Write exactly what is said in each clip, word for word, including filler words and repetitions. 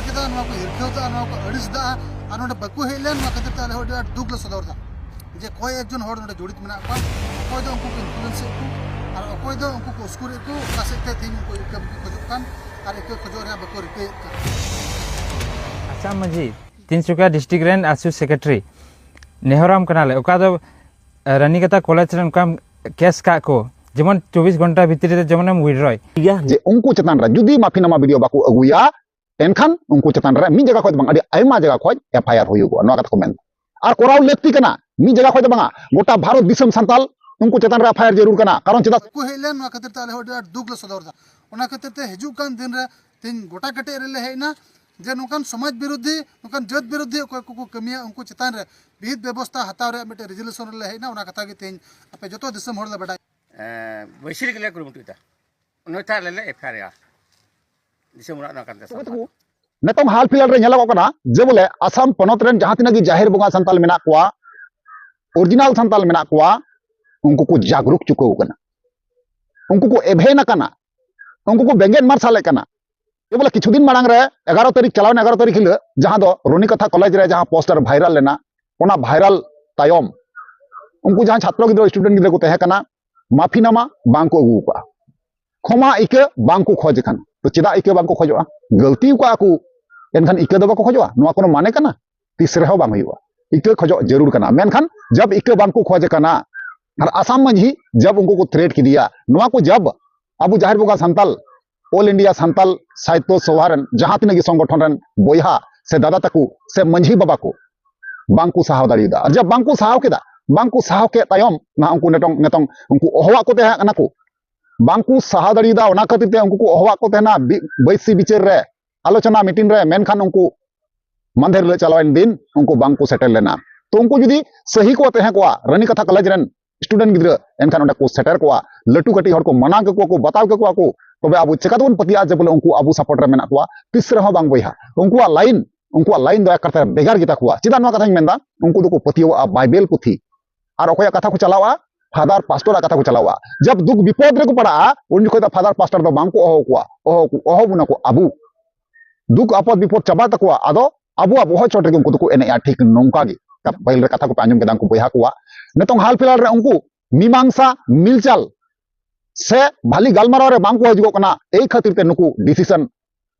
ᱠᱮᱫᱟ, ᱱᱚᱣᱟ ᱠᱚ ᱦᱤᱨᱠᱷᱟᱹᱣ ᱫᱟ, ᱱᱚᱣᱟ ᱠᱚ ᱟᱹᱲᱤᱥ ᱫᱟ, ᱟᱨ ᱱᱚᱰᱮ ᱵᱟᱠᱚ ᱦᱮᱡ ᱞᱮᱱ, ᱱᱚᱣᱟ ᱠᱷᱟᱹᱛᱤᱨ ᱛᱮ ᱟᱞᱮ ᱦᱚᱸ ᱟᱹᱰᱤ ᱟᱸᱴ ᱫᱩᱠ ᱞᱮ ᱥᱚᱫᱚᱨ ᱫᱟ ᱡᱮ ᱠᱚᱭᱮᱠ ᱡᱚᱱ ᱦᱚᱲ ᱱᱚᱰᱮ ᱡᱚᱲᱤᱛ ᱢᱮᱱᱟᱜ ᱠᱚᱣᱟ, ᱚᱠᱚᱭ ᱫᱚ ᱩᱱᱠᱩ ᱠᱚ ᱤᱱᱯᱷᱞᱩᱭᱮᱱᱥ ᱮᱫ ᱠᱚ, ᱟᱨ ᱚᱠᱚᱭ ᱫᱚ ᱩᱱᱠᱩ ᱠᱚ ᱩᱥᱠᱩᱨ ᱮᱫ ᱠᱚ, ᱚᱠᱟ ᱥᱮᱫ ᱛᱮ ᱛᱮᱦᱮᱧ ᱩᱱᱠᱩ ᱤᱠᱟᱹ ᱵᱟᱠᱚ ᱠᱷᱚᱡᱚᱜ ᱠᱟᱱ, ᱟᱨ ᱤᱠᱟᱹ ᱠᱷᱚᱡᱚᱜ ᱨᱮᱭᱟᱜ ᱵᱟᱠᱚ ᱨᱤᱠᱟᱹᱭᱮᱫ ᱠᱟᱱ᱾ ᱟᱥᱟᱢ ᱢᱟᱹᱡᱷᱤ, ᱛᱤᱱᱥᱩᱠᱤᱭᱟ ᱰᱤᱥᱴᱨᱤᱠᱴ ᱨᱮᱱ ᱟᱥᱩ ᱥᱮᱠᱨᱮᱴᱟᱨᱤ, ᱱᱮᱦᱚᱨᱟᱢ ᱠᱟᱱᱟᱞᱮ, ᱚᱠᱟ ᱫᱚ ᱨᱟᱱᱤᱠᱟᱛᱟ ᱠᱚᱞᱮᱡᱽ ᱨᱮ ᱚᱱᱠᱟᱢ ᱠᱮᱥ ᱠᱟᱜ ᱠᱚ, ᱡᱮᱢᱚᱱ ᱪᱚᱵᱵᱤᱥ ᱜᱷᱚᱱᱴᱟ ᱵᱷᱤᱛᱨᱤ ᱨᱮ ᱡᱮᱢᱚᱱᱮᱢ ᱣᱤᱰᱨᱚᱭ᱾ ᱴᱷᱤᱠ ᱜᱮᱭᱟ᱾ ᱡᱮ ᱩᱱᱠᱩ ᱪᱮᱛᱟᱱ ᱨᱮ ᱡᱩᱫᱤ ᱢᱟᱹᱯᱷᱤᱱᱟᱢᱟ ᱵᱤᱰᱤᱭᱳ ᱵᱟᱠᱚ ᱟᱹᱜᱩᱭᱟ, ᱮᱱᱠᱷᱟᱱ ᱩᱱᱠᱩ ᱪᱮᱛᱟᱱ ᱨᱮ ᱢᱤᱫ ᱡᱟᱭᱜᱟ ᱠᱷᱚᱱ ᱫᱚ ᱵᱟᱝ, ᱟᱹᱰᱤ ᱟᱭᱢᱟ ᱡᱟᱭᱜᱟ ᱠᱷᱚᱱ ᱮᱯᱷ ᱟᱭ ᱟᱨ ᱦᱩᱭᱩᱜᱚᱜᱼᱟ, ᱱᱚᱣᱟ ᱠᱟᱛᱷᱟ ᱠᱚ ᱢᱮᱱ᱾ ᱟᱨ ᱠᱚᱨᱟᱣ ᱞᱟᱹᱠᱛᱤ ᱠᱟᱱᱟ, ᱢᱤᱫ ᱡᱟᱭᱜᱟ ᱠᱷᱚᱱ ᱫᱚ ᱵᱟᱝᱟ, ᱜᱚᱴᱟ ᱵᱷᱟᱨᱚᱛ ᱫᱤᱥᱚᱢ ᱥᱟᱱᱛᱟᱞ ᱩᱱᱠᱩ ᱪᱮᱛᱟᱱ ᱨᱮ ᱮᱯᱷ ᱟᱭ ᱟᱨ ᱡᱟᱹᱨᱩᱲ ᱠᱟᱱᱟ᱾ ᱠᱟᱨᱚᱱ ᱪᱮᱫᱟᱜ ᱵᱟᱠᱚ ᱦᱮᱡ ᱞᱮᱱ, ᱱᱚᱣᱟ ᱠᱷᱟᱹᱛᱤᱨ ᱛᱮ ᱟᱞᱮ ᱦᱚᱸ ᱟᱹᱰᱤ ᱟᱸᱴ ᱫᱩᱠ ᱞᱮ ᱥᱚᱫᱚᱨ ᱮᱫᱟ᱾ ᱚᱱᱟ ᱠᱷᱟᱹᱛᱤᱨ ᱛᱮ ᱦᱤᱡᱩᱜ ᱠᱟᱱ ᱫᱤᱱ ᱨᱮ ᱛᱮᱦᱮᱧ ᱜᱚᱴᱟ ᱠᱮᱴᱮᱡ ᱨᱮᱞᱮ ᱦᱮᱡ ᱮᱱᱟ ᱡᱮ ᱱᱚᱝᱠᱟᱱ ᱥᱚᱢᱟᱡᱽ ᱵᱤᱨᱳᱫᱷᱤ, ᱱᱚᱝᱠᱟᱱ ᱡᱟᱹᱛ ᱵᱤᱨᱳᱫᱷᱤ ᱚᱠᱚᱭ ᱠᱚᱠᱚ ᱠᱟᱹᱢᱤᱭᱟ, ᱩᱱᱠᱩ ᱪᱮᱛᱟᱱ ᱨᱮ ᱵᱤᱦᱤᱛ ᱵᱮᱵᱚᱥᱛᱷᱟ ᱦᱟᱛᱟᱣ ᱨᱮᱭᱟᱜ ᱢᱤᱫᱴᱮᱱ ᱨᱮᱡᱩᱞᱩᱥᱚᱱ ᱨᱮᱞᱮ ᱦᱮᱡ ᱮᱱᱟ᱾ ᱚᱱᱟ ᱠᱟᱛᱷᱟ ᱜᱮ ᱛᱮᱦᱮᱧ ᱟᱯᱮ ᱡᱚᱛᱚ ᱫᱤᱥᱚᱢ ᱦᱚᱲ ᱞᱮ ᱵᱟᱰᱟᱭ᱾ ᱮᱸ, ᱵᱟᱹᱭᱥᱤ ᱨᱮᱜᱮ ᱞᱮ ᱠᱩᱨᱩᱢᱩᱴᱩᱭᱮᱫᱟ, ᱚᱱᱟᱛᱮ ᱟᱞᱮ ᱞᱮ ᱮᱯᱷ ᱟᱭ ᱟᱨ ᱫᱤᱥᱚᱢ ᱚᱲᱟᱜ ᱨᱮᱱᱟᱜ ᱠᱟᱱ ᱛᱟᱞᱮ ᱥᱟᱱᱛᱟᱲ᱾ ᱱᱤᱛᱚᱝ ᱦᱟᱞ ᱯᱷᱤᱞᱦᱟᱞ ᱨᱮ ᱧᱮᱞᱚᱜᱚᱜ ᱠᱟᱱᱟ ᱡᱮ ᱵᱚᱞᱮ ᱟᱥᱟᱢ ᱯᱚᱱᱚᱛ ᱨᱮᱱ ᱡᱟᱦᱟᱸ ᱛᱤᱱᱟᱹᱜ ᱜᱮ ᱡᱟᱦᱮᱨ ᱵᱚᱸᱜᱟ ᱥᱟᱱᱛᱟᱞ ᱢᱮᱱᱟᱜ ᱠᱚᱣᱟ, ᱚᱨᱤᱡᱤᱱᱟᱞ ᱥᱟᱱᱛᱟᱞ ᱢᱮᱱᱟᱜ ᱠᱚᱣᱟ, ᱩᱱᱠᱩ ᱠᱚ ᱡᱟᱜᱽᱨᱩᱠ ᱪᱩᱠᱟᱹᱣ ᱠᱟᱱᱟ, ᱩᱱᱠᱩ ᱠᱚ ᱮᱵᱷᱮᱱ ᱟᱠᱟᱱᱟ, ᱩᱱᱠᱩ ᱠᱚ ᱵᱮᱸᱜᱮᱫ ᱢᱟᱨᱥᱟᱞᱮᱫ ᱠᱟᱱᱟ᱾ ᱡᱮ ᱵᱚᱞᱮ ᱠᱤᱪᱷᱩ ᱫᱤᱱ ᱢᱟᱲᱟᱝ ᱨᱮ ᱮᱜᱟᱨᱚ ᱛᱟᱹᱨᱤᱠᱷ, ᱪᱟᱞᱟᱣᱮᱱ ᱮᱜᱟᱨᱚ ᱛᱟᱹᱨᱤᱠᱷ ᱦᱤᱞᱳᱜ ᱡᱟᱦᱟᱸ ᱫᱚ ᱨᱚᱱᱤᱠᱟᱛᱷᱟ ᱠᱚᱞᱮᱡᱽ ᱨᱮ ᱡᱟᱦᱟᱸ ᱯᱳᱥᱴᱟᱨ ᱵᱷᱟᱭᱨᱟᱞ ᱞᱮᱱᱟ, ᱚᱱᱟ ᱵᱷᱟᱭᱨᱟᱞ ᱛᱟᱭᱚᱢ ᱩᱱᱠᱩ ᱡᱟᱦᱟᱸ ᱪᱷᱟᱛᱨᱚ ᱜᱤᱫᱽᱨᱟᱹ, ᱥᱴᱩᱰᱮᱱᱴ ᱜᱤᱫᱽᱨᱟᱹ ᱠᱚ ᱛᱟᱦᱮᱸ ᱠᱟᱱᱟ, ᱢᱟᱯᱷᱤᱱᱟᱢᱟ ᱵᱟᱝ ᱠᱚ ᱟᱹᱜᱩ ᱟᱠᱟᱫᱼᱟ, ᱠᱷᱚᱢᱟ ᱤᱠᱟᱹ ᱵᱟᱝ ᱠᱚ ᱠᱷᱚᱡᱽ ᱠᱟᱱᱟ᱾ ᱛᱚ ᱪᱮᱫᱟᱜ ᱤᱠᱟᱹ ᱵᱟᱝ ᱠᱚ ᱠᱷᱚᱡᱚᱜᱼᱟ? ᱜᱟᱹᱞᱛᱤ ᱟᱠᱟᱫᱼᱟ ᱠᱚ, ᱮᱱᱠᱷᱟᱱ ᱤᱠᱟᱹ ᱫᱚ ᱵᱟᱠᱚ ᱠᱷᱚᱡᱚᱜᱼᱟ? ᱱᱚᱣᱟ ᱠᱳᱱᱳ ᱢᱟᱱᱮ ᱠᱟᱱᱟ? ᱛᱤᱥ ᱨᱮᱦᱚᱸ ᱵᱟᱝ ᱦᱩᱭᱩᱜᱼᱟ᱾ ᱤᱠᱟᱹ ᱠᱷᱚᱡᱚᱜ ᱡᱟᱹᱨᱩᱲ ᱠᱟᱱᱟ, ᱢᱮᱱᱠᱷᱟᱱ ᱡᱟᱵ ᱤᱠᱟᱹ ᱵᱟᱝ ᱠᱚ ᱠᱷᱚᱡᱽ ᱠᱟᱱᱟ, ᱟᱨ ᱟᱥᱟᱢ ᱢᱟᱹᱡᱷᱤ ᱡᱟᱵ ᱩᱱᱠᱩ ᱠᱚ ᱛᱷᱨᱮᱴ ᱠᱮᱫᱮᱭᱟ, ᱱᱚᱣᱟ ᱠᱚ ᱡᱟᱵ ᱟᱵᱚ ᱡᱟᱦᱮᱨ ᱵᱚᱸᱜᱟ ᱥᱟᱱᱛᱟᱞ, ᱚᱞ ᱤᱱᱰᱤᱭᱟ ᱥᱟᱱᱛᱟᱞ ᱥᱟᱦᱤᱛᱭᱚ ᱥᱚᱵᱷᱟ ᱨᱮᱱ ᱡᱟᱦᱟᱸ ᱛᱤᱱᱟᱹᱜ ᱜᱮ ᱥᱚᱝᱜᱚᱴᱷᱚᱱ ᱨᱮᱱ ᱵᱚᱭᱦᱟ ᱥᱮ ᱫᱟᱫᱟ ᱛᱟᱠᱚ ᱥᱮ ᱢᱟᱹᱡᱷᱤ ᱵᱟᱵᱟ ᱠᱚ ᱵᱟᱝ ᱠᱚ ᱥᱟᱦᱟᱣ ᱫᱟᱲᱮᱭᱟᱫᱟ᱾ ᱟᱨ ᱡᱟᱵ ᱵᱟᱝ ᱠᱚ ᱥᱟᱦᱟᱣ ᱠᱮᱫᱟ, ᱵᱟᱝ ᱠᱚ ᱥᱟᱦᱟᱣ ᱠᱮᱫ ᱛᱟᱭᱚᱢ ᱱᱟᱦᱟᱜ ᱩᱱᱠᱩ ᱱᱤᱛᱚᱝ, ᱱᱤᱛᱚᱝ ᱩᱱᱠᱩ ᱚᱦᱚᱣᱟᱜ ᱠᱚ ᱛᱟᱦᱮᱸ ᱠᱟᱱᱟ ᱠᱚ, ᱵᱟᱝ ᱠᱚ ᱥᱟᱦᱟᱣ ᱫᱟᱲᱮᱭᱟᱫᱟ᱾ ᱚᱱᱟ ᱠᱷᱟᱹᱛᱤᱨ ᱛᱮ ᱩᱱᱠᱩ ᱠᱚ ᱚᱦᱚᱣᱟᱜ ᱠᱚ ᱛᱟᱦᱮᱱᱟ ᱵᱤ-, ᱵᱟᱹᱭᱥᱤ ᱵᱤᱪᱟᱹᱨ ᱨᱮ, ᱟᱞᱳᱪᱚᱱᱟ ᱢᱤᱴᱤᱝ ᱨᱮ, ᱢᱮᱱᱠᱷᱟᱱ ᱩᱱᱠᱩ ᱢᱟᱱᱫᱷᱮᱨ ᱦᱤᱞᱳᱜ ᱪᱟᱞᱟᱣᱮᱱ ᱫᱤᱱ ᱩᱱᱠᱩ ᱵᱟᱝ ᱠᱚ ᱥᱮᱴᱮᱨ ᱞᱮᱱᱟ᱾ ᱛᱚ ᱩᱱᱠᱩ ᱡᱩᱫᱤ ᱥᱟᱹᱦᱤ ᱠᱚ ᱛᱟᱦᱮᱸ ᱠᱚᱜᱼᱟ, ᱨᱟᱱᱤᱠᱟᱛᱷᱟ ᱠᱚᱞᱮᱡᱽ ᱨᱮᱱ ᱥᱴᱩᱰᱮᱱᱴ ᱜᱤᱫᱽᱨᱟᱹ, ᱮᱱᱠᱷᱟᱱ ᱚᱸᱰᱮ ᱠᱚ ᱥᱮᱴᱮᱨ ᱠᱚᱜᱼᱟ, ᱞᱟᱹᱴᱩ ᱠᱟᱹᱴᱤᱡ ᱦᱚᱲ ᱠᱚ ᱢᱟᱱᱟᱣ ᱠᱮᱠᱚᱣᱟ ᱠᱚ, ᱵᱟᱛᱟᱣ ᱠᱮᱠᱚᱣᱟ ᱠᱚ, ᱛᱚᱵᱮ ᱟᱵᱚ ᱪᱮᱠᱟ ᱛᱮᱵᱚᱱ ᱯᱟᱹᱛᱭᱟᱹᱜᱼᱟ ᱡᱮ ᱵᱚᱞᱮ ᱩᱱᱠᱩ ᱟᱵᱚ ᱥᱟᱯᱳᱨᱴ ᱨᱮ ᱢᱮᱱᱟᱜ ᱠᱚᱣᱟ? ᱛᱤᱥ ᱨᱮᱦᱚᱸ ᱵᱟᱝ ᱵᱚᱭᱦᱟ᱾ ᱩᱱᱠᱩᱣᱟᱜ ᱞᱟᱭᱤᱱ, ᱩᱱᱠᱩᱣᱟᱜ ᱞᱟᱭᱤᱱ ᱫᱚ ᱮᱠᱟᱞᱛᱮ ᱵᱷᱮᱜᱟᱨ ᱜᱮᱛᱟ ᱠᱚᱣᱟ᱾ ᱪᱮᱫᱟᱜ ᱱᱚᱣᱟ ᱠᱟᱛᱷᱟᱧ ᱢᱮᱱᱫᱟ? ᱩᱱᱠᱩ ᱫᱚᱠᱚ ᱯᱟᱹᱛᱭᱟᱹᱣᱟᱜᱼᱟ ᱵᱟᱭᱵᱮᱞ ᱯᱩᱛᱷᱤ, ᱟᱨ ᱚᱠᱚᱭᱟᱜ ᱠᱟᱛᱷᱟ ᱠᱚ ᱪᱟᱞᱟᱣᱟ? ᱯᱷᱟᱫᱟᱨ ᱯᱟᱥᱴᱚᱨᱟᱜ ᱠᱟᱛᱷᱟ ᱠᱚ ᱪᱟᱞᱟᱣᱟ᱾ ᱡᱟᱵ ᱫᱩᱠ ᱵᱤᱯᱚᱫ ᱨᱮᱠᱚ ᱯᱟᱲᱟᱜᱼᱟ, ᱩᱱ ᱡᱚᱠᱷᱚᱱ ᱫᱚ ᱯᱷᱟᱫᱟᱨ ᱯᱟᱥᱴᱚᱨ ᱫᱚ ᱵᱟᱝ ᱠᱚ ᱚᱦᱚ ᱠᱚᱣᱟ, ᱚᱦᱚ ᱠᱚ, ᱚᱦᱚ ᱵᱚᱱᱟ ᱠᱚ ᱟᱵᱚ᱾ ᱫᱩᱠ ᱟᱯᱚᱫ ᱵᱤᱯᱚᱫ ᱪᱟᱵᱟᱜ ᱛᱟᱠᱚᱣᱟ, ᱟᱫᱚ ᱟᱵᱚᱣᱟᱜ ᱵᱚᱦᱚᱜ ᱪᱚᱴ ᱨᱮᱜᱮ ᱩᱱᱠᱩ ᱫᱚᱠᱚ ᱮᱱᱮᱡᱼᱟ᱾ ᱴᱷᱤᱠ ᱱᱚᱝᱠᱟ ᱜᱮ ᱯᱟᱹᱦᱤᱞ ᱨᱮ ᱠᱟᱛᱷᱟ ᱠᱚᱯᱮ ᱟᱸᱡᱚᱢ ᱠᱮᱫᱟ ᱩᱱᱠᱩ ᱵᱚᱭᱦᱟ ᱠᱚᱣᱟᱜ᱾ ᱱᱤᱛᱚᱝ ᱦᱟᱞ ᱯᱷᱤᱞᱦᱟᱞ ᱨᱮ ᱩᱱᱠᱩ ᱢᱤᱢᱟᱝᱥᱟ ᱢᱤᱞᱪᱟᱞ ᱥᱮ ᱵᱷᱟᱞᱤ ᱜᱟᱞᱢᱟᱨᱟᱣ ᱨᱮ ᱵᱟᱝ ᱠᱚ ᱦᱤᱡᱩᱜᱚᱜ ᱠᱟᱱᱟ᱾ ᱮᱭ ᱠᱷᱟᱹᱛᱤᱨ ᱛᱮ ᱱᱩᱠᱩ ᱰᱤᱥᱤᱥᱚᱱ,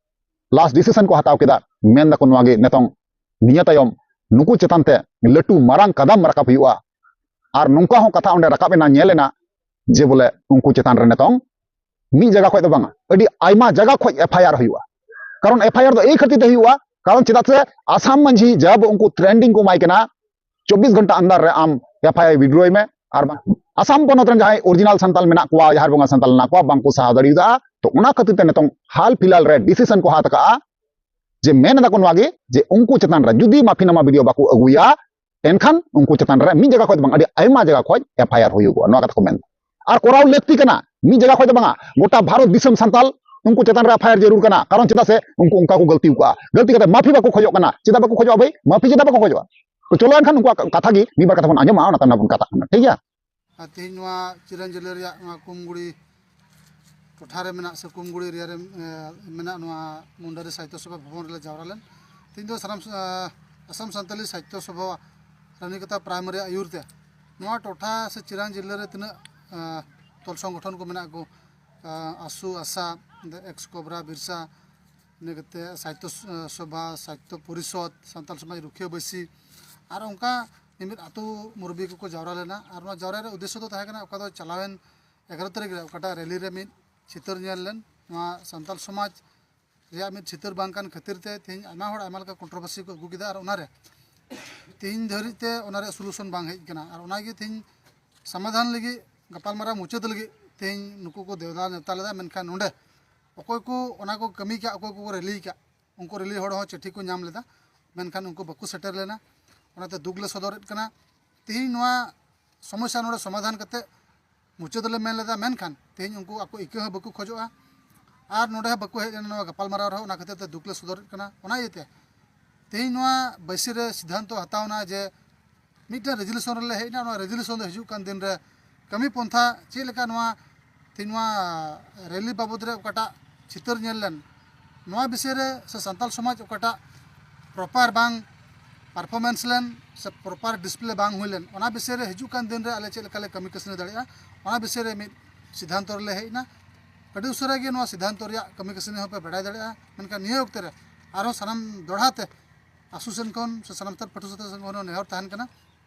ᱞᱟᱥᱴ ᱰᱤᱥᱤᱥᱚᱱ ᱠᱚ ᱦᱟᱛᱟᱣ ᱠᱮᱫᱟ᱾ ᱢᱮᱱ ᱫᱟᱠᱚ ᱱᱚᱣᱟ ᱜᱮ ᱱᱤᱛᱚᱝ ᱱᱤᱭᱟᱹ ᱛᱟᱭᱚᱢ ᱱᱩᱠᱩ ᱪᱮᱛᱟᱱ ᱛᱮ ᱞᱟᱹᱴᱩ ᱢᱟᱨᱟᱝ ᱠᱟᱫᱟᱢ ᱨᱟᱠᱟᱵ ᱦᱩᱭᱩᱜᱼᱟ᱾ ᱟᱨ ᱱᱚᱝᱠᱟ ᱦᱚᱸ ᱠᱟᱛᱷᱟ ᱚᱸᱰᱮ ᱨᱟᱠᱟᱵ ᱮᱱᱟ, ᱧᱮᱞ ᱮᱱᱟ ᱡᱮ ᱵᱚᱞᱮ ᱩᱱᱠᱩ ᱪᱮᱛᱟᱱ ᱨᱮ ᱱᱤᱛᱚᱝ ᱢᱤᱫ ᱡᱟᱭᱜᱟ ᱠᱷᱚᱡ ᱫᱚ ᱵᱟᱝᱟ, ᱟᱹᱰᱤ ᱟᱭᱢᱟ ᱡᱟᱭᱜᱟ ᱠᱷᱚᱡ ᱮᱯᱷ ᱟᱭ ᱟᱨ ᱦᱩᱭᱩᱜᱼᱟ᱾ ᱠᱟᱨᱚᱱ ᱮᱯᱷ ᱟᱭ ᱟᱨ ᱫᱚ ᱮᱭ ᱠᱷᱟᱹᱛᱤᱨ ᱛᱮ ᱦᱩᱭᱩᱜᱼᱟ, ᱠᱟᱨᱚᱱ ᱪᱮᱫᱟᱜ ᱥᱮ ᱟᱥᱟᱢ ᱢᱟᱹᱡᱷᱤ ᱡᱟᱵ ᱩᱱᱠᱩ ᱴᱨᱮᱱᱰᱤᱝ ᱠᱚ ᱮᱢᱟᱭ ᱠᱟᱱᱟ, ᱪᱚᱵᱵᱤᱥ ᱜᱷᱚᱱᱴᱟ ᱟᱱᱫᱟᱨ ᱨᱮ ᱟᱢ ᱮᱯᱷ ᱟᱭ ᱟᱨ ᱣᱤᱰᱨᱚᱭ ᱢᱮ, ᱟᱨ ᱵᱟᱝ ᱟᱥᱟᱢ ᱯᱚᱱᱚᱛ ᱨᱮᱱ ᱡᱟᱦᱟᱸᱭ ᱚᱨᱤᱡᱤᱱᱟᱞ ᱥᱟᱱᱛᱟᱞ ᱢᱮᱱᱟᱜ ᱠᱚᱣᱟ, ᱡᱟᱦᱮᱨ ᱵᱚᱸᱜᱟ ᱥᱟᱱᱛᱟᱞ ᱢᱮᱱᱟᱜ ᱠᱚᱣᱟ, ᱵᱟᱝᱠᱚ ᱥᱟᱦᱟ ᱫᱟᱲᱮᱭᱟᱫᱟ᱾ ᱛᱚ ᱚᱱᱟ ᱠᱷᱟᱹᱛᱤᱨ ᱛᱮ ᱱᱤᱛᱚᱝ ᱦᱟᱞ ᱯᱷᱤᱞᱦᱟᱞ ᱨᱮ ᱰᱤᱥᱤᱥᱚᱱ ᱠᱚ ᱦᱟᱛ ᱟᱠᱟᱜᱼᱟ ᱡᱮ ᱢᱮᱱ ᱮᱫᱟ ᱠᱚ ᱱᱚᱣᱟ ᱜᱮ ᱡᱮ ᱩᱱᱠᱩ ᱪᱮᱛᱟᱱ ᱨᱮ ᱡᱩᱫᱤ ᱢᱟᱯᱷᱤᱱᱟᱢᱟ ᱵᱤᱰᱤᱭᱳ ᱵᱟᱠᱚ ᱟᱹᱜᱩᱭᱟ, ᱮᱱᱠᱷᱟᱱ ᱩᱱᱠᱩ ᱪᱮᱛᱟᱱ ᱨᱮ ᱢᱤᱫ ᱡᱟᱭᱜᱟ ᱠᱷᱚᱡ ᱫᱚ ᱵᱟᱝ, ᱟᱹᱰᱤ ᱟᱭᱢᱟ ᱡᱟᱭᱜᱟ ᱠᱷᱚᱡ ᱮᱯᱷ ᱟᱭ ᱟᱨ ᱦᱩᱭᱩᱜᱚᱜᱼᱟ, ᱱᱚᱣᱟ ᱠᱟᱛᱷᱟ ᱠᱚ ᱢᱮᱱ ᱮᱫᱟ᱾ ᱟᱨ ᱠᱚᱨᱟᱣ ᱞᱟᱹᱠᱛᱤ ᱠᱟᱱᱟ, ᱢᱤᱫ ᱡᱟᱭᱜᱟ ᱠᱷᱚᱡ ᱫᱚ ᱵᱟᱝᱟ, ᱜᱚᱴᱟ ᱵᱷᱟᱨᱚᱛ ᱫᱤᱥᱚᱢ ᱥᱟᱱᱛᱟᱞ ᱩᱱᱠᱩ ᱪᱮᱛᱟᱱ ᱨᱮ ᱮᱯᱷ ᱟᱭ ᱟᱨ ᱡᱟᱹᱨᱩᱲ ᱠᱟᱱᱟ᱾ ᱠᱟᱨᱚᱱ ᱪᱮᱫᱟᱜ ᱥᱮ ᱩᱱᱠᱩ ᱚᱱᱠᱟ ᱠᱚ ᱜᱟᱹᱞᱛᱤ ᱟᱠᱟᱫᱼᱟ, ᱜᱟᱹᱞᱛᱤ ᱠᱟᱛᱮ ᱢᱟᱯᱷᱤ ᱵᱟᱠᱚ ᱠᱷᱚᱡᱚᱜ ᱠᱟᱱᱟ᱾ ᱪᱮᱫᱟᱜ ᱵᱟᱠᱚ ᱠᱷᱚᱡᱚᱜᱼᱟ ᱵᱷᱟᱹᱭ? ᱢᱟᱯᱷᱤ ᱪᱮᱫᱟᱜ ᱵᱟᱠᱚ ᱠᱷᱚᱡᱚᱜᱼᱟ? ᱛᱚ ᱪᱚᱞᱚ ᱮᱱᱠᱷᱟᱱ ᱩᱱᱠᱩᱣᱟᱜ ᱠᱟᱛᱷᱟ ᱜᱮ ᱢᱤᱫ ᱵᱟᱨ ᱠᱟᱛᱷᱟ ᱵᱚᱱ ᱟᱸᱡᱚᱢᱟ, ᱚᱱᱟ ᱛᱟᱭᱚᱢ ᱵᱚᱱ ᱠᱟᱛᱷᱟᱜ ᱠᱟᱱᱟ, ᱴᱷᱤᱠ ᱜᱮᱭᱟ? ᱟᱨ ᱛᱮᱦᱮᱧ ᱱᱚᱣᱟ ᱪᱤᱨᱟᱱ ᱡᱮᱞᱟᱹ ᱨᱮᱭᱟᱜ ᱱᱚᱣᱟ ᱠᱩᱢᱜᱩᱲᱤ ᱴᱚᱴᱷᱟ ᱨᱮ ᱢᱮᱱᱟᱜ ᱥᱮ ᱠᱩᱢᱜᱩᱲᱤ ᱮᱨᱤᱭᱟ ᱨᱮ, ᱮ, ᱢᱮᱱᱟᱜ ᱱᱚᱣᱟ ᱢᱩᱱᱰᱟᱨᱤ ᱥᱟᱦᱤᱛᱛᱚ ᱥᱚᱵᱷᱟ ᱵᱷᱚᱵᱚᱱ ᱨᱮᱞᱮ ᱡᱟᱣᱨᱟ ᱞᱮᱱ᱾ ᱛᱮᱦᱮᱧ ᱫᱚ ᱥᱟᱱᱟᱢ, ᱮ, ᱟᱥᱟᱢ ᱥᱟᱱᱛᱟᱞᱤ ᱥᱟᱦᱤᱛᱛᱚ ᱥᱚᱵᱷᱟ ᱨᱟᱱᱤᱠᱟᱛᱟ ᱯᱨᱟᱭᱢᱟᱨᱤ ᱟᱹᱭᱩᱨ ᱛᱮ ᱱᱚᱣᱟ ᱴᱚᱴᱷᱟ ᱥᱮ ᱪᱤᱨᱟᱱ ᱡᱮᱞᱟᱹ ᱨᱮ ᱛᱤᱱᱟᱹᱜ, ᱮ, ᱛᱚᱞ ᱥᱚᱝᱜᱚᱴᱷᱚᱱ ᱠᱚ ᱢᱮᱱᱟᱜ ᱠᱚ, ᱮ, ᱟᱥᱩ, ᱟᱥᱟ, ᱮᱠᱥ ᱠᱚᱵᱨᱟ, ᱵᱤᱨᱥᱟ, ᱤᱱᱟᱹ ᱠᱟᱛᱮ ᱥᱟᱦᱤᱛᱛᱚ ᱥᱚᱵᱷᱟ, ᱥᱟᱦᱤᱛᱛᱚ ᱯᱚᱨᱤᱥᱚᱫᱽ, ᱥᱟᱱᱛᱟᱞ ᱥᱚᱢᱟᱡᱽ ᱨᱩᱠᱷᱤᱭᱟᱹ ᱵᱟᱹᱭᱥᱤ, ᱟᱨ ᱚᱱᱠᱟ ᱢᱤᱢᱤᱫ ᱟᱹᱛᱩ ᱢᱩᱨᱵᱤ ᱠᱚᱠᱚ ᱡᱟᱣᱨᱟ ᱞᱮᱱᱟ᱾ ᱟᱨ ᱱᱚᱣᱟ ᱡᱟᱣᱨᱟ ᱨᱮᱭᱟᱜ ᱩᱫᱽᱫᱮᱥᱥᱚ ᱫᱚ ᱛᱟᱦᱮᱸ ᱠᱟᱱᱟ, ᱚᱠᱟ ᱫᱚ ᱪᱟᱞᱟᱣᱮᱱ ᱮᱜᱟᱨᱚ ᱛᱟᱹᱨᱤᱠᱷ ᱨᱮ ᱚᱠᱟᱴᱟᱜ ᱨᱮᱞᱤ ᱨᱮ ᱢᱤᱫ ᱪᱤᱛᱟᱹᱨ ᱧᱮᱞ ᱞᱮᱱ, ᱱᱚᱣᱟ ᱥᱟᱱᱛᱟᱞ ᱥᱚᱢᱟᱡᱽ ᱨᱮᱭᱟᱜ ᱢᱤᱫ ᱪᱤᱛᱟᱹᱨ ᱵᱟᱝ ᱠᱟᱱ ᱠᱷᱟᱹᱛᱤᱨ ᱛᱮ ᱛᱮᱦᱮᱧ ᱟᱭᱢᱟ ᱦᱚᱲ ᱟᱭᱢᱟ ᱞᱮᱠᱟ ᱠᱚᱱᱴᱨᱳᱵᱷᱟᱨᱥᱤ ᱠᱚ ᱟᱹᱜᱩ ᱠᱮᱫᱟ᱾ ᱟᱨ ᱚᱱᱟᱨᱮ ᱛᱮᱦᱮᱧ ᱫᱷᱟᱹᱨᱤᱡ ᱛᱮ ᱚᱱᱟ ᱨᱮᱭᱟᱜ ᱥᱚᱞᱩᱥᱚᱱ ᱵᱟᱝ ᱦᱮᱡ ᱟᱠᱟᱱᱟ᱾ ᱟᱨ ᱚᱱᱟᱜᱮ ᱛᱮᱦᱮᱧ ᱥᱚᱢᱟᱫᱷᱟᱱ ᱞᱟᱹᱜᱤᱫ, ᱜᱟᱯᱟᱞᱢᱟᱨᱟᱣ ᱢᱩᱪᱟᱹᱫ ᱞᱟᱹᱜᱤᱫ ᱛᱮᱦᱮᱧ ᱱᱩᱠᱩ ᱠᱚ ᱫᱮᱣᱫᱟ ᱱᱮᱣᱛᱟ ᱞᱮᱫᱟ᱾ ᱢᱮᱱᱠᱷᱟᱱ ᱱᱚᱰᱮ ᱚᱠᱚᱭ ᱠᱚ ᱚᱱᱟ ᱠᱚ ᱠᱟᱹᱢᱤ ᱠᱟᱜ, ᱚᱠᱚᱭ ᱠᱚᱠᱚ ᱨᱮᱞᱤ ᱠᱟᱜ, ᱩᱱᱠᱩ ᱨᱮᱞᱤ ᱦᱚᱲ ᱦᱚᱸ ᱪᱤᱴᱷᱤ ᱠᱚ ᱧᱟᱢ ᱞᱮᱫᱟ, ᱢᱮᱱᱠᱷᱟᱱ ᱩᱱᱠᱩ ᱵᱟᱠᱚ ᱥᱮᱴᱮᱨ ᱞᱮᱱᱟ᱾ ᱚᱱᱟᱛᱮ ᱫᱩᱠ ᱞᱮ ᱥᱚᱫᱚᱨᱮᱫ ᱠᱟᱱᱟ᱾ ᱛᱮᱦᱮᱧ ᱱᱚᱣᱟ ᱥᱚᱢᱚᱥᱥᱟ ᱱᱚᱰᱮ ᱥᱚᱢᱟᱫᱷᱟᱱ ᱠᱟᱛᱮ ᱢᱩᱪᱟᱹᱫ ᱞᱮ ᱢᱮᱱ ᱞᱮᱫᱟ, ᱢᱮᱱᱠᱷᱟᱱ ᱛᱮᱦᱮᱧ ᱩᱱᱠᱩ ᱟᱠᱚ ᱤᱠᱟᱹ ᱦᱚᱸ ᱵᱟᱠᱚ ᱠᱷᱚᱡᱚᱜᱼᱟ ᱟᱨ ᱱᱚᱰᱮ ᱦᱚᱸ ᱵᱟᱠᱚ ᱦᱮᱡ ᱞᱮᱱᱟ ᱱᱚᱣᱟ ᱜᱟᱯᱟᱞᱢᱟᱨᱟᱣ ᱨᱮᱦᱚᱸ᱾ ᱚᱱᱟ ᱠᱷᱟᱹᱛᱤᱨ ᱛᱮ ᱫᱩᱠ ᱞᱮ ᱥᱚᱫᱚᱨᱮᱫ ᱠᱟᱱᱟ᱾ ᱚᱱᱟ ᱤᱭᱟᱹᱛᱮ ᱛᱮᱦᱮᱧ ᱱᱚᱣᱟ ᱵᱟᱹᱭᱥᱤ ᱨᱮ ᱥᱤᱫᱽᱫᱷᱟᱱᱛᱚ ᱦᱟᱛᱟᱣ ᱮᱱᱟ ᱡᱮ ᱢᱤᱫᱴᱮᱱ ᱨᱮᱡᱩᱞᱮᱥᱚᱱ ᱨᱮᱞᱮ ᱦᱮᱡ ᱮᱱᱟ᱾ ᱱᱚᱣᱟ ᱨᱮᱡᱩᱞᱮᱥᱚᱱ ᱫᱚ ᱦᱤᱡᱩᱜ ᱠᱟᱱ ᱫᱤᱱ ᱨᱮ ᱠᱟᱹᱢᱤ ᱯᱚᱱᱛᱷᱟ ᱪᱮᱫ ᱞᱮᱠᱟ, ᱱᱚᱣᱟ ᱛᱮᱦᱮᱧ ᱱᱚᱣᱟ ᱨᱮᱞᱤ ᱵᱟᱵᱚᱫ ᱨᱮ ᱚᱠᱟᱴᱟᱜ ᱪᱤᱛᱟᱹᱨ ᱧᱮᱞ ᱞᱮᱱ, ᱱᱚᱣᱟ ᱵᱤᱥᱚᱭ ᱨᱮ ᱥᱮ ᱥᱟᱱᱛᱟᱲ ᱥᱚᱢᱟᱡᱽ ᱚᱠᱟᱴᱟᱜ ᱯᱨᱚᱯᱟᱨ ᱵᱟᱝ ᱯᱟᱨᱯᱷᱚᱨᱢᱮᱱᱥ ᱞᱮᱱ ᱥᱮ ᱯᱨᱚᱯᱟᱨ ᱰᱤᱥᱯᱞᱮ ᱵᱟᱝ ᱦᱩᱭ ᱞᱮᱱ, ᱚᱱᱟ ᱵᱤᱥᱚᱭ ᱨᱮ ᱦᱤᱡᱩᱜ ᱠᱟᱱ ᱫᱤᱱ ᱨᱮ ᱟᱞᱮ ᱪᱮᱫ ᱞᱮᱠᱟ ᱞᱮ ᱠᱟᱹᱢᱤ ᱠᱟᱹᱥᱱᱤ ᱫᱟᱲᱮᱭᱟᱜᱼᱟ, ᱚᱱᱟ ᱵᱤᱥᱚᱭ ᱨᱮ ᱢᱤᱫ ᱥᱤᱫᱽᱫᱷᱟᱱᱛᱚ ᱨᱮᱞᱮ ᱦᱮᱡ ᱮᱱᱟ᱾ ᱟᱹᱰᱤ ᱩᱥᱟᱹᱨᱟ ᱜᱮ ᱱᱚᱣᱟ ᱥᱤᱫᱽᱫᱷᱟᱱᱛᱚ ᱨᱮᱭᱟᱜ ᱠᱟᱹᱢᱤ ᱠᱟᱹᱥᱱᱤ ᱦᱚᱸᱯᱮ ᱵᱟᱰᱟᱭ ᱫᱟᱲᱮᱭᱟᱜᱼᱟ᱾ ᱢᱮᱱᱠᱷᱟᱱ ᱱᱤᱭᱟᱹ ᱚᱠᱛᱮ ᱨᱮ ᱟᱨᱦᱚᱸ ᱥᱟᱱᱟᱢ ᱫᱚᱦᱲᱟ ᱛᱮ ᱟᱥᱩ ᱥᱮᱱ ᱠᱷᱚᱱ ᱥᱮ ᱥᱟᱱᱟᱢ ᱥᱟᱱᱛᱟᱲ ᱯᱟᱹᱴᱷᱩᱣᱟᱹ ᱥᱟᱶᱛᱟ ᱥᱚᱝᱜᱚᱴᱷᱚᱱ ᱱᱮᱦᱚᱨ ᱛᱟᱦᱮᱱ ᱠᱟᱱᱟ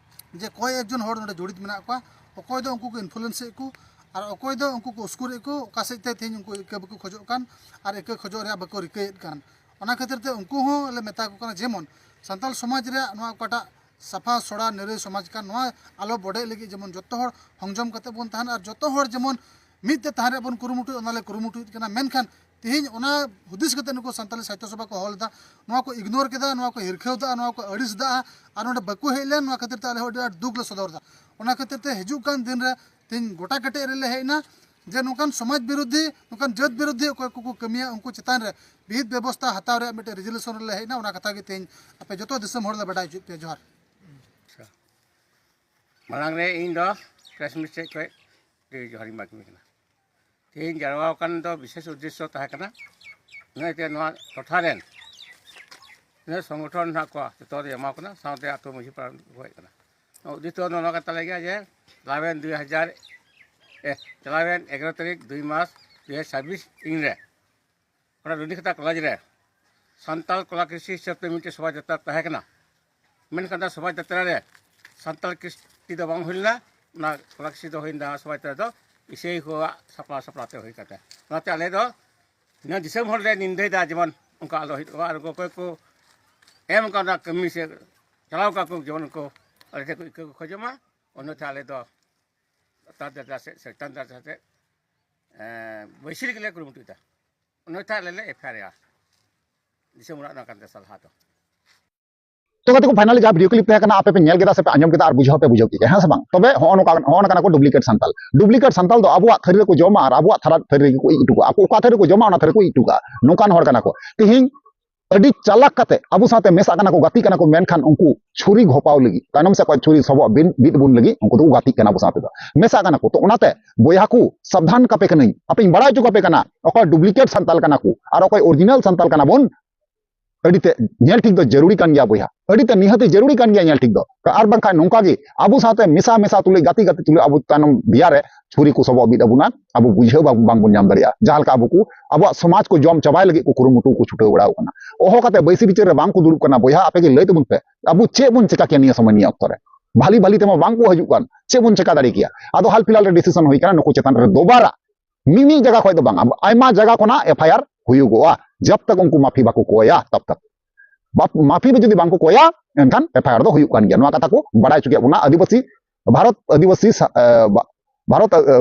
ᱡᱮ ᱠᱚᱭᱮᱠ ᱡᱚᱱ ᱦᱚᱲ ᱱᱚᱰᱮ ᱡᱚᱲᱤᱛ ᱢᱮᱱᱟᱜ ᱠᱚᱣᱟ, ᱚᱠᱚᱭ ᱫᱚ ᱩᱱᱠᱩ ᱠᱚ ᱤᱱᱯᱷᱞᱩᱭᱮᱱᱥ ᱮᱫ ᱠᱚ ᱟᱨ ᱚᱠᱚᱭ ᱫᱚ ᱩᱱᱠᱩ ᱠᱚ ᱩᱥᱠᱩᱨ ᱮᱫ ᱠᱚ, ᱚᱠᱟ ᱥᱮᱫ ᱛᱮ ᱛᱮᱦᱮᱧ ᱩᱱᱠᱩ ᱤᱠᱟᱹ ᱵᱟᱠᱚ ᱠᱷᱚᱡᱚᱜ ᱠᱟᱱ ᱟᱨ ᱤᱠᱟᱹ ᱠᱷᱚᱡᱚᱜ ᱨᱮᱭᱟᱜ ᱵᱟᱠᱚ ᱨᱤᱠᱟᱹᱭᱮᱫ ᱠᱟᱱ᱾ ᱚᱱᱟ ᱠᱷᱟᱹᱛᱤᱨ ᱛᱮ ᱩᱱᱠᱩ ᱦᱚᱸ ᱞᱮ ᱢᱮᱛᱟ ᱠᱚ ᱠᱟᱱᱟ ᱡᱮᱢᱚᱱ ᱥᱟᱱᱛᱟᱲ ᱥᱚᱢᱟᱡᱽ ᱨᱮᱭᱟᱜ ᱱᱚᱣᱟ ᱚᱠᱟᱴᱟᱜ ᱥᱟᱯᱷᱟ ᱥᱚᱲᱟ ᱱᱤᱨᱟᱹᱭ ᱥᱚᱢᱟᱡᱽ ᱠᱟᱱ, ᱱᱚᱣᱟ ᱟᱞᱚ ᱵᱚᱰᱮᱜ ᱞᱟᱹᱜᱤᱫ ᱡᱮᱢᱚᱱ ᱡᱚᱛᱚ ᱦᱚᱲ ᱦᱚᱝᱡᱚᱢ ᱠᱟᱛᱮ ᱵᱚᱱ ᱛᱟᱦᱮᱱᱟ ᱟᱨ ᱡᱚᱛᱚ ᱦᱚᱲ ᱡᱮᱢᱚᱱ ᱢᱤᱫ ᱛᱮ ᱛᱟᱦᱮᱸ ᱨᱮᱭᱟᱜ ᱵᱚᱱ ᱠᱩᱨᱩᱢᱩᱴᱩᱭᱟ, ᱚᱱᱟ ᱞᱮ ᱠᱩᱨᱩᱢᱩᱴᱩᱭᱮᱫ ᱠᱟᱱᱟ᱾ ᱢᱮᱱᱠᱷᱟᱱ ᱛᱮᱦᱮᱧ ᱚᱱᱟ ᱦᱩᱫᱤᱥ ᱠᱟᱛᱮ ᱱᱩᱠᱩ ᱥᱟᱱᱛᱟᱞᱤ ᱥᱟᱦᱤᱛᱛᱚ ᱥᱚᱵᱷᱟ ᱠᱚ ᱦᱚᱦᱚ ᱞᱮᱫᱟ, ᱱᱚᱣᱟ ᱠᱚ ᱤᱜᱱᱳᱨ ᱠᱮᱫᱟ, ᱱᱚᱣᱟ ᱠᱚ ᱦᱤᱨᱠᱷᱟᱹᱣ ᱫᱟ, ᱱᱚᱣᱟ ᱠᱚ ᱟᱹᱲᱤᱥ ᱫᱟ ᱟᱨ ᱱᱚᱰᱮ ᱵᱟᱠᱚ ᱦᱮᱡ ᱞᱮᱱ, ᱱᱚᱣᱟ ᱠᱷᱟᱹᱛᱤᱨ ᱛᱮ ᱟᱞᱮ ᱦᱚᱸ ᱟᱹᱰᱤ ᱟᱸᱴ ᱫᱩᱠ ᱞᱮ ᱥᱚᱫᱚᱨ ᱫᱟ᱾ ᱚᱱᱟ ᱠᱷᱟᱹᱛᱤᱨ ᱛᱮ ᱦᱤᱡᱩᱜ ᱠᱟᱱ ᱫᱤᱱ ᱨᱮ ᱛᱮᱦᱮᱧ ᱜᱚᱴᱟ ᱠᱮᱴᱮᱡ ᱨᱮᱞᱮ ᱦᱮᱡ ᱮᱱᱟ ᱡᱮ ᱱᱚᱝᱠᱟᱱ ᱥᱚᱢᱟᱡᱽ ᱵᱤᱨᱳᱫᱷᱤ, ᱱᱚᱝᱠᱟᱱ ᱡᱟᱹᱛ ᱵᱤᱨᱳᱫᱷᱤ ᱚᱠᱚᱭ ᱠᱚᱠᱚ ᱠᱟᱹᱢᱤᱭᱟ, ᱩᱱᱠᱩ ᱪᱮᱛᱟᱱ ᱨᱮ ᱵᱤᱦᱤᱛ ᱵᱮᱵᱚᱥᱛᱷᱟ ᱦᱟᱛᱟᱣ ᱨᱮᱭᱟᱜ ᱢᱤᱫᱴᱮᱱ ᱨᱮᱡᱩᱞᱮᱥᱚᱱ ᱨᱮᱞᱮ ᱦᱮᱡ ᱮᱱᱟ᱾ ᱚᱱᱟ ᱠᱟᱛᱷᱟ ᱜᱮ ᱛᱮᱦᱮᱧ ᱟᱯᱮ ᱡᱚᱛᱚ ᱫᱤᱥᱚᱢ ᱦᱚᱲ ᱞᱮ ᱵᱟᱰᱟᱭ ᱦᱚᱪᱚᱭᱮᱫ ᱯᱮᱭᱟ᱾ ᱡᱚᱦᱟᱨ᱾ ᱟᱪᱪᱷᱟ᱾ ᱢᱟᱲᱟᱝ ᱨᱮ ᱤᱧ ᱫᱚ ᱯᱨᱮᱥ ᱢᱤᱴ ᱥᱮᱫ ᱠᱷᱚᱱ ᱟᱹᱰᱤ ᱡᱚᱦᱟᱨᱤᱧ ᱢᱟᱜᱽ ᱠᱟᱱᱟ᱾ ᱛᱮᱦᱮᱧ ᱡᱟᱨᱣᱟ ᱟᱠᱟᱱ ᱫᱚ ᱵᱤᱥᱮᱥ ᱩᱫᱽᱫᱮᱥᱥᱚ ᱛᱟᱦᱮᱸ ᱠᱟᱱᱟ, ᱱᱚᱜᱼᱚᱭ ᱡᱮ ᱱᱚᱣᱟ ᱴᱚᱴᱷᱟ ᱨᱮᱱ ᱛᱤᱱᱟᱹᱜ ᱥᱚᱝᱜᱚᱴᱷᱚᱱ ᱦᱮᱱᱟᱜ ᱠᱚᱣᱟ, ᱡᱚᱛᱚ ᱞᱮ ᱡᱚᱢᱟᱣ ᱠᱟᱱᱟ, ᱥᱟᱶᱛᱮ ᱟᱹᱛᱩ ᱢᱟᱹᱡᱷᱤ ᱯᱟᱨᱟᱱᱤᱠ ᱠᱚ ᱦᱮᱡ ᱠᱟᱱᱟ᱾ ᱱᱚᱣᱟ ᱩᱫᱽᱫᱮᱥᱥᱚ ᱫᱚ ᱱᱚᱣᱟ ᱠᱟᱱ ᱛᱟᱞᱮ ᱜᱮᱭᱟ ᱡᱮ ᱪᱟᱞᱟᱣᱮᱱ ᱫᱩᱭ ᱦᱟᱡᱟᱨ, ᱮ, ᱪᱟᱞᱟᱣᱮᱱ ᱮᱜᱟᱨᱚ ᱛᱟᱹᱨᱤᱠᱷ ᱫᱩᱭ ᱢᱟᱥ ᱫᱩᱭ ᱦᱟᱡᱟᱨ ᱪᱷᱟᱵᱵᱤᱥ ᱤᱝ ᱨᱮ ᱚᱱᱟ ᱨᱩᱱᱤᱠᱷᱟᱛᱟ ᱠᱚᱞᱮᱡᱽ ᱨᱮ ᱥᱟᱱᱛᱟᱲ ᱠᱚᱞᱟ ᱠᱨᱤᱥᱤ ᱦᱤᱥᱟᱹᱵ ᱛᱮ ᱢᱤᱫᱴᱮᱱ ᱥᱚᱵᱷᱟ ᱡᱟᱛᱨᱟ ᱛᱟᱦᱮᱸ ᱠᱟᱱᱟ᱾ ᱢᱮᱱᱠᱷᱟᱱ ᱚᱱᱟ ᱥᱚᱵᱷᱟ ᱡᱟᱛᱨᱟ ᱨᱮ ᱥᱟᱱᱛᱟᱲ ᱠᱨᱤᱥᱴᱤ ᱫᱚ ᱵᱟᱝ ᱦᱩᱭ ᱞᱮᱱᱟ, ᱚᱱᱟ ᱠᱚᱞᱟ ᱠᱨᱤᱥᱤ ᱫᱚ ᱦᱩᱭᱱᱟ ᱥᱚᱵᱷᱟ ᱡᱟᱛᱨᱟ ᱫᱚ ᱤᱥᱟᱹᱭ ᱠᱚᱣᱟᱜ ᱥᱟᱯᱲᱟᱣ ᱥᱟᱯᱲᱟᱣ ᱛᱮ ᱦᱩᱭ ᱠᱟᱛᱮ᱾ ᱚᱱᱟᱛᱮ ᱟᱞᱮ ᱫᱚ ᱱᱤᱭᱟᱹ ᱫᱤᱥᱚᱢ ᱦᱚᱲ ᱞᱮ ᱱᱤᱱᱫᱟᱹᱭᱮᱫᱟ ᱡᱮᱢᱚᱱ ᱚᱱᱠᱟ ᱟᱞᱚ ᱦᱩᱭᱩᱜ ᱢᱟ, ᱟᱨ ᱚᱠᱚᱭ ᱠᱚ ᱮᱢ ᱟᱠᱟᱫ ᱚᱱᱟ ᱠᱟᱹᱢᱤ ᱥᱮ ᱪᱟᱞᱟᱣ ᱟᱠᱟᱫ ᱠᱚ ᱡᱮᱢᱚᱱ ᱩᱱᱠᱩ ᱟᱞᱮ ᱴᱷᱮᱱ ᱠᱷᱚᱱ ᱤᱠᱟᱹ ᱠᱚ ᱠᱷᱚᱡᱚᱜ ᱢᱟ, ᱚᱱᱟᱛᱮ ᱟᱞᱮ ᱫᱚ ᱞᱟᱛᱟᱨ ᱫᱟᱨᱡᱟ ᱥᱮᱫ ᱥᱮ ᱪᱮᱛᱟᱱ ᱫᱟᱨᱡᱟ ᱥᱮᱫ, ᱮᱸ, ᱵᱟᱹᱭᱥᱤ ᱞᱟᱹᱜᱤᱫ ᱞᱮ ᱠᱩᱨᱩᱢᱩᱴᱩᱭᱮᱫᱟ᱾ ᱚᱱᱟᱛᱮ ᱟᱞᱮ ᱞᱮ ᱮᱯᱷ ᱟᱭ ᱟᱨ ᱫᱤᱥᱚᱢ ᱚᱲᱟᱜ ᱨᱮᱱᱟᱜ ᱠᱟᱱ ᱛᱟᱭᱟ ᱥᱟᱞᱦᱟ ᱫᱚ᱾ ᱛᱚ ᱜᱟᱛᱮ ᱠᱚ, finally ᱡᱟᱦᱟᱸ video clip ᱛᱟᱦᱮᱸ ᱠᱟᱱᱟ, ᱟᱯᱮ ᱯᱮ ᱧᱮᱞ ᱠᱮᱫᱟ ᱥᱮ ᱯᱮ ᱟᱸᱡᱚᱢ ᱠᱮᱫᱟ ᱟᱨ ᱵᱩᱡᱷᱟᱹᱣ ᱯᱮ ᱵᱩᱡᱷᱟᱹᱣ ᱠᱮᱫᱟ, ᱦᱮᱸ ᱥᱮ ᱵᱟᱝ? ᱛᱚᱵᱮ ᱦᱚᱸᱜᱼᱚ ᱱᱚᱝᱠᱟ, ᱦᱚᱸᱜᱼᱚ ᱱᱚᱝᱠᱟ ᱠᱟᱱᱟ ᱠᱚ duplicate ᱥᱟᱱᱛᱟᱞ᱾ Duplicate ᱥᱟᱱᱛᱟᱞ ᱫᱚ ᱟᱵᱚᱣᱟᱜ ᱛᱷᱟᱹᱨᱤ ᱨᱮᱠᱚ ᱡᱚᱢᱟ ᱟᱨ ᱟᱵᱚᱣᱟᱜ ᱛᱷᱟᱨᱟ-, ᱛᱷᱟᱹᱨᱤ ᱨᱮᱜᱮ ᱠᱚ ᱤᱡ ᱦᱚᱴᱚ ᱠᱟᱜᱼᱟ᱾ ᱟᱠᱚ ᱚᱠᱟ ᱛᱷᱟᱹᱨᱤ ᱨᱮᱠᱚ ᱡᱚᱢᱟ, ᱚᱱᱟ ᱛᱷᱟᱹᱨᱤ ᱨᱮᱠᱚ ᱤᱡ ᱦᱚᱴᱚ ᱠᱟᱜᱼᱟ᱾ ᱱᱚᱝᱠᱟᱱ ᱦᱚᱲ ᱠᱟᱱᱟ ᱠᱚ᱾ ᱛᱤᱦᱤᱧ ᱟᱹᱰᱤ ᱪᱟᱞᱟᱠ ᱠᱟᱛᱮ ᱟᱵᱚ ᱥᱟᱶᱛᱮ ᱢᱮᱥᱟᱜ ᱠᱟᱱᱟ ᱠᱚ, ᱜᱟᱛᱮᱜ ᱠᱟᱱᱟ ᱠᱚ, ᱢᱮᱱᱠᱷᱟᱱ ᱩᱱᱠᱩ ᱪᱷᱩᱨᱤ ᱜᱷᱚᱯᱟᱣ ᱞᱟᱹᱜᱤᱫ, ᱛᱟᱭᱱᱚᱢ ᱥᱮᱫ ᱠᱷᱚᱱ ᱪᱷᱩᱨᱤ ᱥᱚᱵᱚᱜ ᱵᱤᱫ ᱵᱚᱱ ᱞᱟᱹᱜᱤᱫ ᱩᱱᱠᱩ ᱫᱚᱠᱚ ᱜᱟᱛᱮᱜ ᱠᱟᱱᱟ ᱟᱵᱚ ᱥᱟᱶ ᱛᱮᱫᱚ, ᱢᱮᱥᱟᱜ ᱠᱟᱱᱟ ᱠᱚ᱾ ᱛᱚ ᱚᱱᱟᱛᱮ ᱵᱚᱭᱦᱟ ᱠᱚ, ᱥᱟᱵᱫᱷᱟᱱ ᱠᱟᱯᱮ ᱠᱟᱹᱱᱟᱹᱧ, ᱟᱯᱮᱧ ᱵᱟᱲᱟᱭ ᱦᱚᱪᱚ ᱠᱟᱯᱮ ᱠᱟᱱᱟ, ᱚᱠᱚᱭ ᱰᱩᱯᱞᱤᱠᱮᱴ ᱥᱟᱱᱛᱟᱞ ᱠᱟᱱᱟ ᱠᱚ ᱟᱨ ᱚᱠᱚᱭ ᱚᱨᱤᱡᱤᱱᱟᱞ ᱥᱟᱱᱛᱟᱞ ᱠᱟᱱᱟ ᱵᱚᱱ᱾ ᱟᱹᱰᱤ ᱛᱮ ᱧᱮᱞ ᱴᱷᱤᱠ ᱫᱚ ᱡᱟᱹᱨᱩᱲᱤ ᱠᱟᱱ ᱜᱮᱭᱟ ᱵᱚᱭᱦᱟ, ᱟᱹᱰᱤ ᱛᱮ ᱱᱤᱦᱟᱹᱛᱤ ᱡᱟᱹᱨᱩᱲᱤ ᱠᱟᱱ ᱜᱮᱭᱟ ᱧᱮᱞ ᱴᱷᱤᱠ ᱫᱚ᱾ ᱟᱨ ᱵᱟᱝᱠᱷᱟᱱ ᱱᱚᱝᱠᱟ ᱜᱮ ᱟᱵᱚ ᱥᱟᱶᱛᱮ ᱢᱮᱥᱟ ᱢᱮᱥᱟ ᱛᱩᱞᱩᱡ, ᱜᱟᱛᱮ ᱜᱟᱛᱮ ᱛᱩᱞᱩᱡ ᱟᱵᱚ ᱛᱟᱭᱱᱚᱢ ᱵᱤᱭᱟ ᱨᱮ ᱪᱷᱩᱨᱤ ᱠᱚ ᱥᱚᱵᱚᱜ ᱵᱤᱫ ᱟᱵᱚᱱᱟ, ᱟᱵᱚ ᱵᱩᱡᱷᱟᱹᱣ ᱵᱟᱝ, ᱵᱟᱝ ᱵᱚᱱ ᱧᱟᱢ ᱫᱟᱲᱮᱭᱟᱜᱼᱟ᱾ ᱡᱟᱦᱟᱸ ᱞᱮᱠᱟ ᱟᱵᱚ ᱠᱚ ᱟᱵᱚᱣᱟᱜ ᱥᱚᱢᱟᱡᱽ ᱠᱚ ᱡᱚᱢ ᱪᱟᱵᱟᱭ ᱞᱟᱹᱜᱤᱫ ᱠᱚ ᱠᱩᱨᱩᱢᱩᱴᱩ ᱠᱚ ᱪᱷᱩᱴᱟᱹᱣ ᱵᱟᱲᱟᱣ ᱠᱟᱱᱟ᱾ ᱚᱦᱚ ᱠᱟᱛᱮ ᱵᱟᱹᱭᱥᱤ ᱵᱤᱪᱟᱹᱨ ᱨᱮ ᱵᱟᱝ ᱠᱚ ᱫᱩᱲᱩᱵ ᱠᱟᱱᱟ᱾ ᱵᱚᱭᱦᱟ, ᱟᱯᱮ ᱜᱮ ᱞᱟᱹᱭ ᱛᱟᱵᱚᱱ ᱯᱮ, ᱟᱵᱚ ᱪᱮᱫ ᱵᱚᱱ ᱪᱮᱠᱟ ᱠᱮᱭᱟ ᱱᱤᱭᱟᱹ ᱥᱚᱢᱚᱭ, ᱱᱤᱭᱟᱹ ᱚᱠᱛᱚ ᱨᱮ? ᱵᱷᱟᱞᱤ ᱵᱷᱟᱞᱤ ᱛᱮᱢᱟ ᱵᱟᱝ ᱠᱚ ᱦᱤᱡᱩᱜ ᱠᱟᱱ, ᱪᱮᱫ ᱵᱚᱱ ᱪᱮᱠᱟ ᱫᱟᱲᱮ ᱠᱮᱭᱟ? ᱟᱫᱚ ᱦᱟᱞ ᱯᱷᱤᱞᱦᱟᱞ ᱨᱮ ᱰᱤᱥᱤᱥᱚᱱ ᱦᱩᱭ ᱠᱟᱱᱟ, ᱱᱩᱠᱩ ᱪᱮᱛᱟᱱ ᱨᱮ ᱫᱚᱵᱟᱨᱟ ᱢᱤᱢᱤᱫ ᱡᱟᱭᱜᱟ ᱠᱷᱚᱱ ᱫᱚ ᱵᱟᱝ, ᱟᱭᱢᱟ ᱡᱟᱭᱜᱟ ᱠᱷᱚᱱᱟᱜ ᱮᱯᱷ ᱟᱭ ᱟᱨ ᱦᱩᱭᱩᱜᱚᱜᱼᱟ᱾ ᱡᱟᱵ ᱛᱟᱠ ᱩᱱᱠᱩ ᱢᱟᱯᱷᱤ ᱵᱟᱠᱚ ᱠᱚᱭᱟ, ᱛᱟᱵ ᱛᱟᱠ ᱵᱟᱯ-, ᱢᱟᱯᱷᱤ ᱡᱩᱫᱤ ᱵᱟᱝ ᱠᱚ ᱠᱚᱭᱟ, ᱮᱱᱠᱷᱟᱱ ᱮᱯᱷ ᱟᱭ ᱟᱨ ᱫᱚ ᱦᱩᱭᱩᱜ ᱠᱟᱱ ᱜᱮᱭᱟ᱾ ᱱᱚᱣᱟ ᱠᱟᱛᱷᱟ ᱠᱚ ᱵᱟᱲᱟᱭ ᱦᱚᱪᱚ ᱠᱮᱫ ᱵᱚᱱᱟ ᱟᱹᱫᱤᱵᱟᱹᱥᱤ, ᱵᱷᱟᱨᱚᱛ ᱟᱹᱫᱤᱵᱟᱹᱥᱤ ᱥᱟ-, ᱮ, ᱵᱟ-, ᱵᱷᱟᱨᱚᱛ, ᱮ,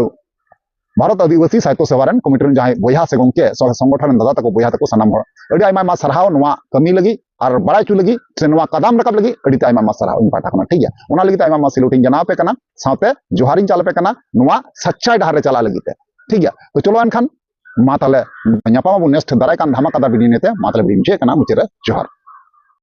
ᱵᱷᱟᱨᱚᱛ ᱟᱹᱫᱤᱵᱟᱹᱥᱤ ᱥᱟᱦᱤᱛᱛᱚ ᱥᱮᱵᱟ ᱨᱮᱱ ᱠᱚᱢᱤᱴᱤ ᱨᱮᱱ ᱡᱟᱦᱟᱸᱭ ᱵᱚᱭᱦᱟ ᱥᱮ ᱜᱚᱢᱠᱮ, ᱥᱚ-, ᱥᱚᱝᱜᱚᱴᱷᱚᱱ ᱨᱮᱱ ᱫᱟᱫᱟ ᱛᱟᱠᱚ, ᱵᱚᱭᱦᱟ ᱛᱟᱠᱚ, ᱥᱟᱱᱟᱢ ᱦᱚᱲ ᱟᱹᱰᱤ ᱟᱭᱢᱟ ᱟᱭᱢᱟ ᱥᱟᱨᱦᱟᱣ ᱱᱚᱣᱟ ᱠᱟᱹᱢᱤ ᱞᱟᱹᱜᱤᱫ ᱟᱨ ᱵᱟᱲᱟᱭ ᱦᱚᱪᱚ ᱞᱟᱹᱜᱤᱫ ᱥᱮ ᱱᱚᱣᱟ ᱠᱟᱫᱟᱢ ᱨᱟᱠᱟᱵ ᱞᱟᱹᱜᱤᱫ ᱟᱹᱰᱤ ᱛᱮ ᱟᱭᱢᱟ ᱟᱭᱢᱟ ᱥᱟᱨᱦᱟᱣ ᱤᱧ ᱯᱟᱦᱴᱟ ᱠᱷᱚᱱᱟᱜ, ᱴᱷᱤᱠ ᱜᱮᱭᱟ? ᱚᱱᱟ ᱞᱟᱹᱜᱤᱫ ᱛᱮ ᱟᱭᱢᱟ ᱟᱭᱢᱟ ᱥᱤᱞᱩᱴ ᱤᱧ ᱡᱟᱱᱟᱣ ᱟᱯᱮ ᱠᱟᱱᱟ, ᱥᱟᱶᱛᱮ ᱡᱚᱦᱟᱨ ᱤᱧ ᱪᱟᱞ ᱟᱯᱮ ᱠᱟᱱᱟ ᱱᱚᱣᱟ ᱥᱟᱪᱪᱟᱭ ᱰᱟᱦᱟᱨ ᱨᱮ ᱪᱟᱞᱟᱜ ᱞᱟᱹᱜᱤᱫ ᱛᱮ, ᱴᱷᱤᱠ ᱜᱮᱭᱟ? ᱛᱚ ᱪᱚᱞᱚ ᱮᱱᱠᱷᱟᱱ ᱢᱟ ᱛᱟᱦᱞᱮ ᱧᱟᱯᱟᱢ ᱟᱵᱚᱱ next ᱫᱟᱨᱟᱭ ᱠᱟᱱ ᱫᱷᱟᱢᱟᱠᱟᱫᱟᱨ video ᱱᱤᱭᱮᱛᱮ᱾ ᱢᱟ ᱛᱟᱦᱞᱮ video ᱢᱩᱪᱟᱹᱫ ᱠᱟᱱᱟ, ᱢᱩᱪᱟᱹᱫ ᱨᱮ ᱡᱚᱦᱟᱨ᱾